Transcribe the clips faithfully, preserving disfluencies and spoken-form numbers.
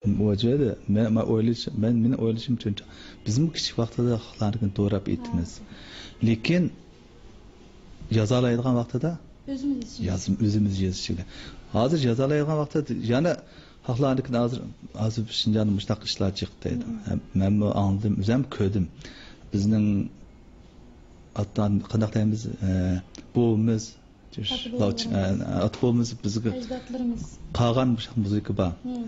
ئۇ جايدا مەن، مەن ئويلىشىم، مەن، مېنىڭ ئويلىشىمچە، بىزمۇ كىچىك ۋاقتىدا خەقلەرنىڭكىنى دوراپ ئېيتىمىز. ھە. لېكىن يازالايدىغان ۋاقتىدا ئۆزىمىز يېزىش. ياز-، ئۆزىمىز يېزىش كېرەك. ھازىر يازالايدىغان ۋاقتىدا يەنە خەقلەرنىڭكىنى ھازىر، ھازىر شىنجاڭدا مۇشۇنداق ئىشلار چىقتى دەيدۇ. مم. ھە، مەنمۇ ئاڭلىدىم، ئۆزۈم كۆردۈم. بىزنىڭ ئاتا، قانداق دەيمىز، ئە، بوۋىمىز، ئاتا بوۋىلىرىمىز. ئاتا بوۋىمىز بىزگە ئەجدادلىرىمىز. قالغان مۇشۇ مۇزىكا بار. مم.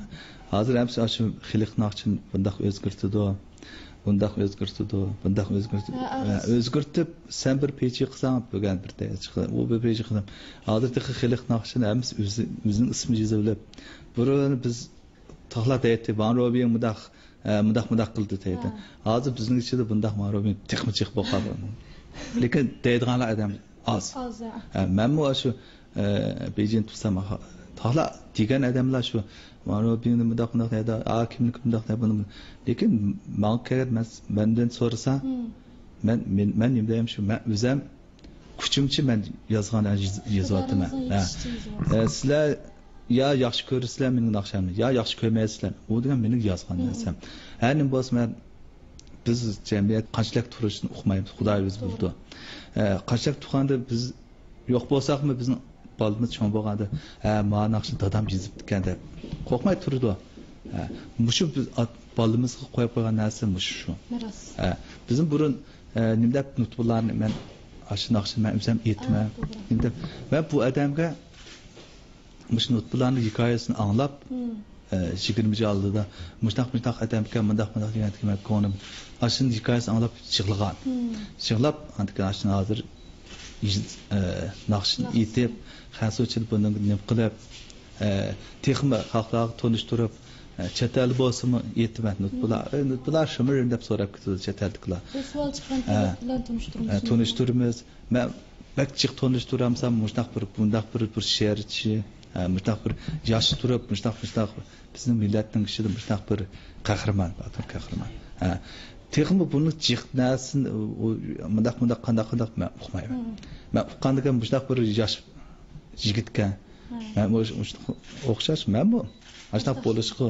ھازىر ھەممىسى شۇ خەلق ناخشىنى بۇنداق ئۆزگەرتىدۇ، بۇنداق ئۆزگەرتىدۇ، بۇنداق ئۆزگەرتىدۇ. ھە، ھە، ئۆزگەرتىپ، سەن بىر پېيجى قىلساڭ، بۈگۈن بىر پېيجى قىلساڭ، ئۇ بىر پېيجى قىلساڭ. ھازىر تېخى خەلق ناخشىنى ھەممىسى ئۆزى، ئۆزىنىڭ ئىسمىنى يېزىۋېلىپ، بۇرۇن بىز تاخلا دەيتتى، ۋان روبىڭ مۇنداق، ئە، مۇنداق، مۇنداق قىلدى دەيتتى. ھە. ھازىر بىزنىڭ ئىچىدە بۇنداق ۋان روبىڭ تېخىمۇ جىق بولۇپ قالغان. لېكىن دەيدىغانلار ئادەم ئاز. ئاز، ھە. ھە، مەنمۇ شۇ، ئە، بېيجىڭ تۇرسام، ھا-، تاخلا دېگەن ئادەملەر شۇ، ۋان روبىڭنى مۇنداق، مۇنداق دەيدۇ، ئا، كىمنىكى مۇنداق دەيدۇ، بۇنى. لېكىن ماڭا كەلگەن، مەن، مەندىن سورىسا، مم. مەن، مەن، مەن نېمە دەيمەن شۇ، مەن ئۆزەم كۈچۈمچە مەن يازغان، يېز-، يېزىۋاتىمەن. قولىڭىزدىن ھە. كېلىشىچە يېزىۋاتىسىز. ئە، سىلەر يا ياخشى كۆرىسىلەر مېنىڭ ناخشامنى، يا ياخشى كۆرمەيسىلەر. ئۇ دېگەن مېنىڭ يازغان مم. نەرسەم. ھەر نېمە بولسا مەن، بىز جەمئىيەت قانچىلىك تۇرۇشىنى ئۇقمايمىز، خۇدايىمىز توغرا. بىلىدۇ. ئە، قانچىلىك تۇرغاندا بىز يوق بولساقمۇ بىزنىڭ بالىمىز چوڭ بولغاندا، ھە، ما ناخشىنى دادام يېزىپتىكەن دەپ قورقماي تۇرىدۇ. ھە، مۇشۇ بىز ئات-، بالىمىزغا قويۇپ قويغان نەرسە مۇشۇ شۇ. مىراس. ھە، بىزنىڭ بۇرۇن، ئە، نېمە دەپ نۇتۇقلارنى مەن ئاشۇ ناخشىنى مەن ئۆزۈم ئېيتىمەن. ھە، توغرا. نېمە دەپ، مەن بۇ ئادەمگە مۇشۇ نۇتۇقلارنى ھېكايىسىنى ئاڭلاپ، مم. ئە، يىگىرمە يىل ئالدىدا مۇشۇنداق، مۇشۇنداق ئادەمكەن، مۇنداق، مۇنداق دېگەندىكىن مەن كۆڭلۈم ئاشۇنى ھېكايىسىنى ئاڭلاپ يىغلىغان. مم. يىغلاپ، ئاندىن كېيىن ئاشۇنى ھازىر يېز-، ئە، ناخشىنى ناخشىسى. ئېيتىپ، خەنزۇچىدا بۇنى نېمە قىلىپ، ئە، تېخىمۇ خەقلەرگە تونۇشتۇرۇپ، ئە، چەت ئەلدە بولسىمۇ ئېيتىمەن. نۇتۇقلار، ئە، نۇتۇقلار شىمىر دەپ سوراپ كېتىدۇ چەت ئەلدىكىلەر. بۇ سوئال چىققان ھە. تەرەپ بىلەن ھە، تونۇشتۇرمىسىمۇ؟ تونۇشتۇرىمىز. مەن بەك جىق تونۇشتۇرالمىسام، مۇشۇنداق بىر، بۇنداق بىر، بىر شېئىرچى، ھە، مۇشۇنداق بىر ياش تۇرۇپ، مۇشۇنداق، مۇشۇنداق بىزنىڭ مىللەتنىڭ ئىچىدە مۇشۇنداق بىر قەھرىمان، باتۇر قەھرىمان. ھە. تېخىمۇ بۇنى جىق نەرسىنى، ئۇ، مۇنداق، مۇنداق، قانداق، قانداق، مەن ئۇقمايمەن. مم. مەن ئۇققاندىكىن مۇشۇنداق بىر ياش يىگىتكەن. ھە. مەن مۇش-، مۇشۇنداق ئوخشاش، مەنمۇ ئاشۇنداق بولۇشقا،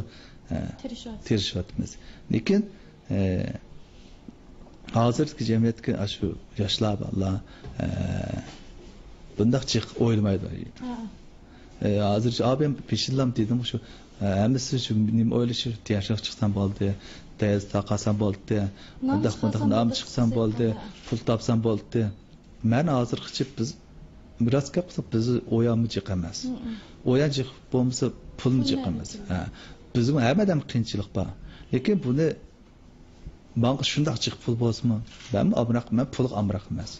ھە، تىرىشىۋاتىمىز. تىرىشىۋاتىمىز. لېكىن، ئە، ھازىرقى جەمئىيەتتىكى ئاشۇ ياشلار، بالىلار، ئە، بۇنداق جىق ئويلىمايدۇ. ھە. ئە، ھازىرچە ئابىم پېشىنلام دېدىم شۇ، ئە، ھەممىسى شۇ نېمە ئويلىشىپ، تىيەنشىغا چىقسام بولدى، دەرس تاقاسام بولدى، نام بۇنداق، بۇنداق چىقارسام نام بولدى، چىقسام بولدى، ھە. پۇل تاپسام بولدى. مەن ھازىرغىچە بىز، راست گەپ قىلساق، بىز ئويانمۇ جىق ئەمەس. مم. ئويان جىق بولمىسا، پۇلمۇ پۇل جىق نەدىن ئەمەس. كېلىدۇ؟ ھە. بىزمۇ ھەممە ئادەم قىيىنچىلىق بار. لېكىن بۇنى ماڭا شۇنداق جىق پۇل بولسىمۇ، مەنمۇ ئامراق، مەن پۇلغا ئامراق ئەمەس.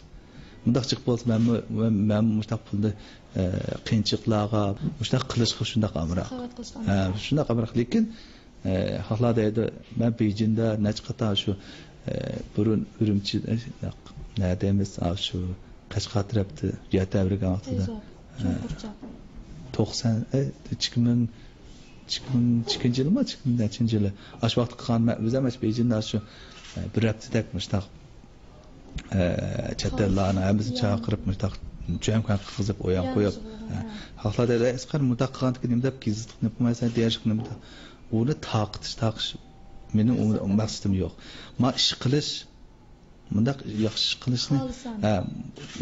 مۇنداق جىق بولسا، مەنمۇ، مەن، مەنمۇ مۇشۇنداق پۇلنى، ئە، قىيىنچىلىقلارغا، مۇشۇنداق قىلىشقا شۇنداق ئامراق. ساخاۋەت قىلىشقا ھە، ئامراق. شۇنداق ئامراق. لېكىن، ئە، خەقلەر دەيدۇ، مەن بېيجىڭدا نەچچە قېتىم شۇ، ئە، بۇرۇن ئۈرۈمچى، ئە، نەدە دەيمىز، ئا، شۇ قەشقەر تەرەپتە يەر تەۋرىگەن ۋاقتىدا. ئەيزا، ھە. چوڭقۇرچاق. توقسان، ئە، ئىككى مىڭ، ئىككى مىڭ ئىككىنچى يىلمۇ، ئىككى مىڭ نەچچىنچى يىلى. ئاشۇ ۋاقىتتا قالغان مەن ئۆزۈم ئاشۇ بېيجىڭدا شۇ، ئە، بىر ھەپتىدەك مۇشۇنداق، ئە، چەت ئەللەرنىڭ ھەممىسىنى چاقىرىپ، مۇشۇنداق جۈەنكۈەن قىلغۇزۇپ، ئويان قويۇپ. ھە. ھە. خەقلەر دەيدۇ، ئەي ئەسقەر، مۇنداق قىلغاندىكىن نېمە دەپ گېزىت نېمە قىلمايسەن، دېيەرلىك نېمە دەپ. ئۇنى تارقىتىش، تارقىتىش مېنىڭ ئۇ مەقسىتىم يوق. ما ئىش قىلىش، مۇنداق ياخشى ئىش قىلىشنى، خالىسام. ھە،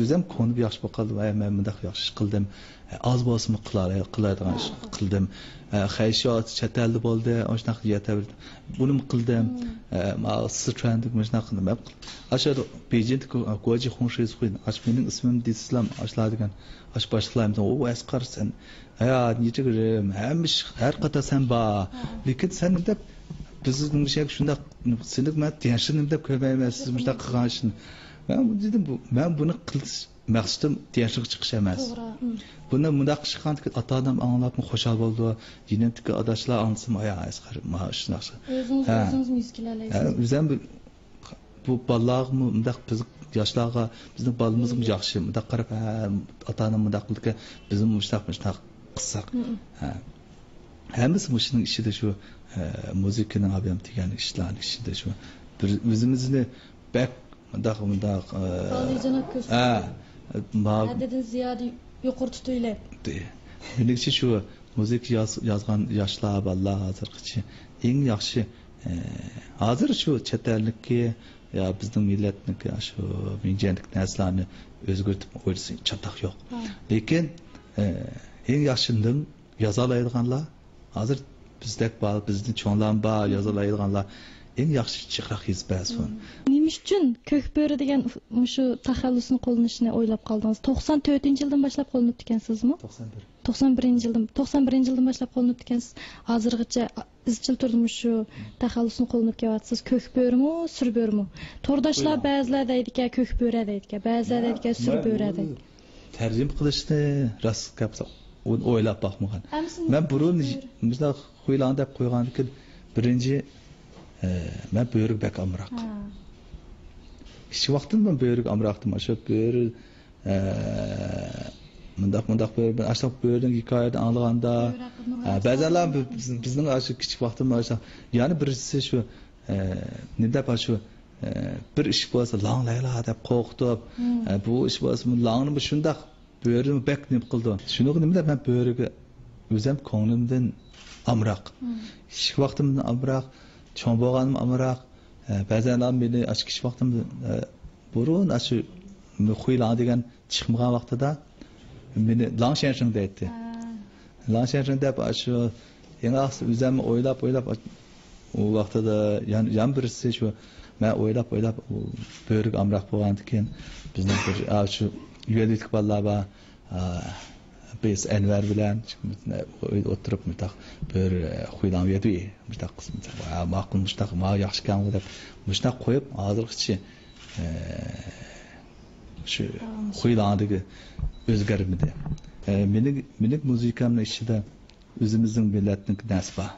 ئۆزۈم كۆڭلۈم ياخشى بولۇپ قالدى، ۋاي، مەن مۇنداق ياخشى ئىش قىلدىم. ئاز بولسىمۇ قىلالاي-، قىلالايدىغان ئىش قىلدىم. خەيشى چەت ئەلدە بولدى، ئاشۇنداق يەتە بۇنىمۇ قىلدىم. مم. سىچۈەندە مۇشۇنداق قىلدىم. ئاشۇ بېيجىڭدىكى گوجى خۇڭشىز خۇين، ئاش مېنىڭ ئىسمىم دېسىلام، ئاشۇلار دېگەن، ئاش باشلىقلار، ئۇ ئەسقەر سەن، ھە، نېچۈگۈرۈم، ھەممە ئىش، ھەر قاتا سەن بار. ھە. لېكىن سەن دەپ، بىزنىڭ شۇنداق، سېنى مەن ياشىنىم دەپ كۆرمەيمەن، سىز مۇشۇنداق قىلغان ئىشنى. مەن دېدىم، بۇ، مەن بۇنى قىلىش مەقسىتىم تىيەنشىغا چىقىش ئەمەس. توغرا، ئم. بۇنى مۇنداق قىلىشقاندىكىن ئاتا-ئانام ئاڭلاپمۇ خۇشال بولىدۇ. يېنىمدىكى ئاداشلار ئاڭلىسىمۇ، «ئايا ئەسقەر، ما شۇنداق.» ئۆزىڭىز، ھە. ئۆزىڭىزمۇ يۈز كېلەلەيسىز. ھە، ئۆزۈم بۇ، بۇ بالىلارغىمۇ مۇنداق بىز ياشلارغا، بىزنىڭ بالىمىزمۇ ياخشى. مۇنداق قاراپ، ھە، ئاتا-ئانام مۇنداق قىلىدىكەن، بىزمۇ مۇشۇنداق، مۇشۇنداق قىلساق. مم. ھە. ھەممىسى مۇشۇنىڭ ئىچىدە شۇ، ھە، مۇزىكىنىڭ ئادەم دېگەن ئىشلارنىڭ ئىچىدە شۇ. بىر ئۆزىمىزنى بەك مۇنداق، مۇنداق، ئە، ئالىيجاناب كۆرسىتىپ، ھە، ما-، ھەددىدىن زىيادە يۇقىرى تۇتۇۋېلىپ. دې-، مېنىڭچە شۇ مۇزىكا ياز-، يازغان ياشلار، بالىلار ھازىرغىچە ئەڭ ياخشى، ئە، ھازىر شۇ چەت ئەلنىكى يا بىزنىڭ مىللەتنىكى، شۇ مىڭجيەندىكى نەرسىلەرنى ئۆزگەرتىپ ئويلىسا چاتاق يوق. ھە. لېكىن، ئە، ئەڭ ياخشىدىن يازالايدىغانلار، ھازىر بىزدەك بار، بىزدىن چوڭلارمۇ بار، يازالايدىغانلار ئەڭ ياخشى جىقراق يېزىپ بەرسۇن. نېمە ئۈچۈن كۆك بۆرە دېگەن مۇشۇ تەخەللۇسنى قوللىنىشنى ئويلاپ قالدىڭىز؟ توقسان تۆتىنچى يىلدىن باشلاپ قوللىنىپتىكەنسىزمۇ؟ توقسان بىر. توقسان بىرىنچى يىلدىن، توقسان بىرىنچى يىلدىن باشلاپ قوللىنىپتىكەنسىز. ھازىرغىچە ئىزچىل تۈردە مۇشۇ تەخەللۇسنى قوللىنىپ كېلىۋاتىسىز. كۆك بۆرىمۇ، سۈر بۆرىمۇ؟ تورداشلار بەزىلەر دەيدىكەن، كۆك بۆرە دەيدىكەن، بەزىلەر دەيدىكەن، سۈر بۆرە دەيدىكەن. تەرجىمە قىلىشنى راست گەپ ئويلاپ باقمىغان. مەن بۇرۇن مۇشۇنداق خۇيلاڭ دەپ قويغاندىكىن بىرىنچى، ئە، مەن بۆرىگە بەك ئامراق. ھە. كىچىك ۋاقتىمدىن بۆرىگە ئامراقتىم. ئاشۇ بۆرە، ئە، مۇنداق، مۇنداق بۆرە، ئاشۇنداق بۆرىدىن ھېكايىلەرنى ئاڭلىغاندا، بەزەنلەر بىزنىڭ ئاشۇ كىچىك ۋاقتىمدا ئاشۇ، يەنە بىرسى شۇ، ئە، نېمە دەپ، شۇ، ئە، بىر ئىش بولسا لاڭ لەيلا دەپ قورقۇتۇپ، ئە، بۇ ئىش بولسا لاڭنى شۇنداق بۆرىنى بەك نېمە قىلىدۇ. شۇنىڭغا نېمە دەپ، مەن بۆرىگە ئۆزۈم كۆڭلۈمدىن ئامراق. كىچىك ۋاقتىمدىن ئامراق، چوڭ بولغاندا ئامراق. ئە، بەزەنلەر مېنى ئاشۇ كىچىك ۋاقتىمدا، ئە، بۇرۇن ئاشۇ خۇيلاڭ دېگەن چىقمىغان ۋاقتىدا مېنى لاڭ شيەنشىڭ دەيتتى. ھە. لاڭ شيەنشىڭ دەپ، ئاشۇ يېڭى ئۆزۈم ئويلاپ، ئويلاپ، ئۇ ۋاقتىدا يەنە، يەنە بىرسى شۇ، مەن ئويلاپ، ئويلاپ، ئۇ بۆرىگە ئامراق بولغاندىكىن، بىزنىڭ بىر، ئا، شۇ يۈەنلىك بالىلار بار، ئا، بىز ئەنۋەر بىلەن ئۆيدە ئولتۇرۇپ، مۇنداق بىر، ئە، خۇيلاڭ يەدى، مۇنداق قىلسا، مۇنداق، ئا، ماقۇل، مۇشتاق، ما ياخشىكەنغۇ دەپ، مۇشتاق قويۇپ، ھازىرغىچە، ئە، شۇ خۇيلاڭدىكى ئۆزگەرمىدى. ئە، مېنىڭ، مېنىڭ مۇزىكامنىڭ ئىچىدە ئۆزىمىزنىڭ مىللەتنىڭ نەرسە بار.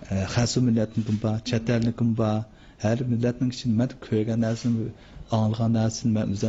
ئە، خەسۇ مىللەتنىڭكىمۇ بار، چەت ئەلنىڭكىمۇ بار. ھەر مىللەتنىڭ ئىچىدە مەن كۆرگەن نەرسىنى، ئاڭلىغان نەرسىنى مەن ئۆزۈم